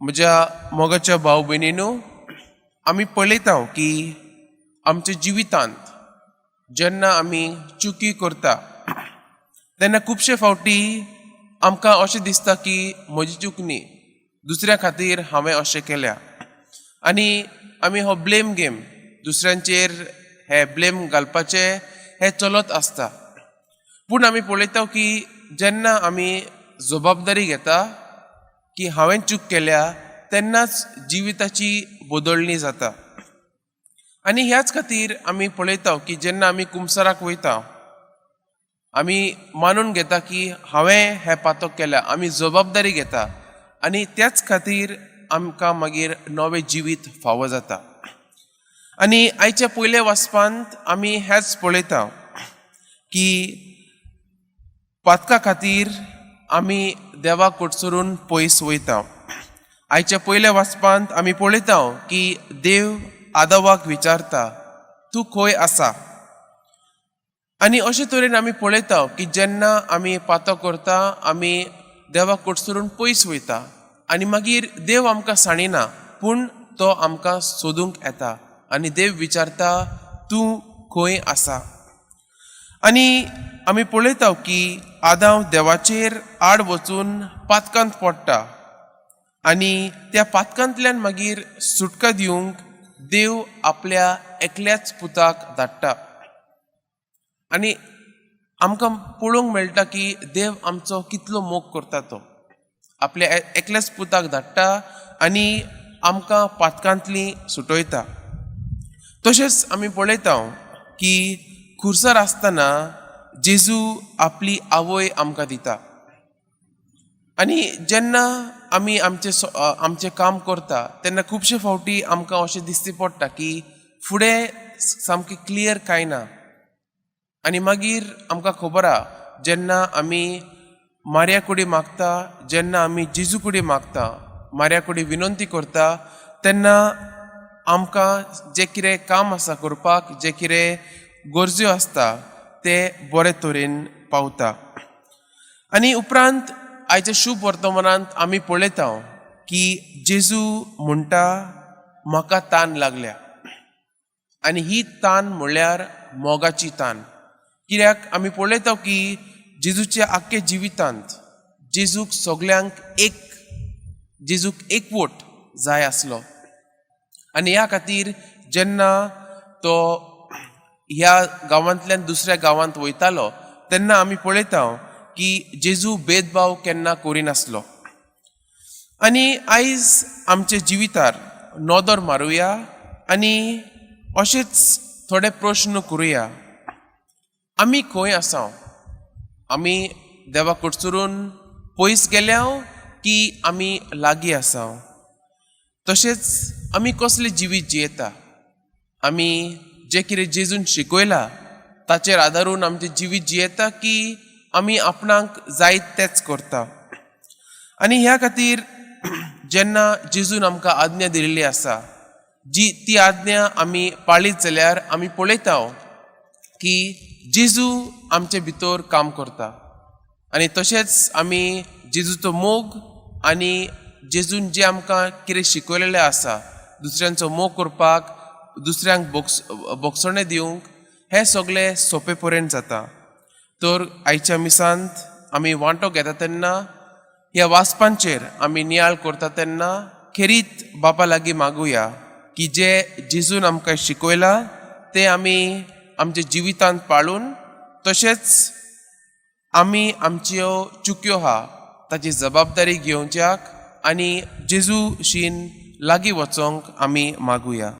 म्हज्या मोगाच्या भाव भयणीनो, आमी पळयता की आमच्या जिवितांत जेन्ना आमी चुकी करता तेन्ना खुबशे फावटी आमकां अशें दिसता की म्हजी चूक न्ही, दुसऱ्या खातीर हांवें अशें केल्या आनी आमी हो ब्लेम गेम, दुसऱ्यांचेर हे ब्लेम घालपाचे हे चलत आसता. पूण आमी पळयता की जेन्ना आमी जबाबदारी घेता की हांवें चूक केल्या, तेन्नाच जिविताची बदलणी जाता. आनी ह्याच खातीर आमी पळयता की जेन्ना आमी कुमसाराक वयता, आमी मानून घेता की हांवें हें पातक केल्या, आमी जबाबदारी घेता आनी त्याच खातीर आमकां मागीर नवें जिवीत फावो जाता. आनी आयच्या पयल्या वाचपांत आमी हेंच पळयता की पातका खातीर आमी देवा कडसरून पयस वयता. आयच्या पयल्या वाचपांत आमी पळयता की देव आदवाक विचारता, "तूं खंय आसा?" आनी अशे तरेन आमी पळयता की जेन्ना आमी पातक करता, आमी देवा कडसरून पयस वयता आनी मागीर देव आमकां सांडिना, पूण तो आमकां सोदूंक येता आनी देव विचारता, "तूं खंय आसा?" आनी आमी पळयता की आदांव देवाचेर आड वचून पातकांत पडटा आनी त्या पातकांतल्यान मागीर सुटका दिवंक देव आपल्या एकल्याच पुताक धाडटा. आनी आमकां पळोवंक मेळटा की देव आमचो कितलो मोग करता. तो आपल्या एकल्याच पुताक धाडटा आनी आमकां पातकांतली सुटयता. तशेंच आमी पळयता की खुर्सार आसतना जेजू आपली आवय आमकां दिता. आनी जेन्ना आमी आमचें काम करता तेन्ना खुबशे फावटी आमकां अशें दिसती पडटा की फुडें सामकें क्लियर कांय ना. आनी मागीर आमकां खबर आहा, जेन्ना आमी मार्या कडेन मागता, जेन्ना आमी जेजू कडेन मागता, मार्या कडेन विनंती करता, तेन्ना आमकां जें कितें काम आसा करपाक, जें कितें गरज्यो आसता, ते बरे तरेन पावता. आनी उपरांत आयच्या शुभ वर्तमानांत आमी पळयता की जेजू म्हणटा, "म्हाका तान लागल्या." आनी ही तान म्हणल्यार मोगाची तान, कित्याक आमी पळयता की जेजूच्या आख्खे जिवितांत जेजूक सगल्यांक एक, जेजूक एकवट जाय आसलो. आनी ह्या खातीर जेन्ना तो ह्या गांवांतल्यान दुसऱ्या गांवांत वयतालो, तेन्ना आमी पळयता की जेजू भेदभाव केन्ना करिनासलो. आनी आयज आमच्या जिवितार नदर मारुया आनी अशेच थोडे प्रश्न करुया. आमी खंय आसा? आमी देवा कडसरून पयस गेल्या की आमी लागीं आसा? तशेंच आमी कसलें जिवीत जियेता? आमी जें कितें जेजून शिकयलां ताचेर आदारून आमचें जिवीत जियेता की आमी आपणाक जाय तेंच करता? आनी ह्या खातीर जेन्ना जेजून आमकां आज्ञा दिल्ली आसा जी, ती आज्ञा आमी पाळीत जाल्यार आमी पळयता की जेजू आमचे भितर काम करता. आनी तशेंच आमी जेजूचो मोग आनी जेजून जें आमकां कितें शिकयलेलें आसा, दुसऱ्यांचो मोग करपाक, दुसऱ्यांक बोगसणें दिवंक, हें सगळें सोंपे पर्यंत जाता. तर आयच्या मिसांत आमी वांटो घेता तेन्ना, ह्या वाचपांचेर आमी नियाळ करता तेन्ना, खेरीत बापा लागीं मागुया की जे जेजून आमकां शिकयलां तें आमी आमच्या जिवितांत पाळून, तशेंच आमी आमच्यो चुक्यो आहा ताची जबाबदारी घेवच्याक आनी जेजूशीन लागीं वचोंक आमी मागुया.